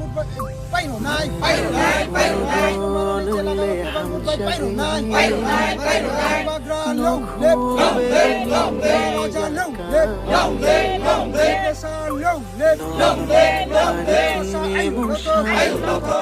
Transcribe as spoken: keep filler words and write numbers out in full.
mut bai, bai rwnai, bai rwnai, bai rwnai. Chela rok kebang mut bai, bai rwnai, bai rwnai, bai rwnai. Bubagra long live, long live, long live. Raja long live, long live, long live. Tiprasa long live, long live, long live. Tiprasa ayuk rwthok, ayuk rwthok.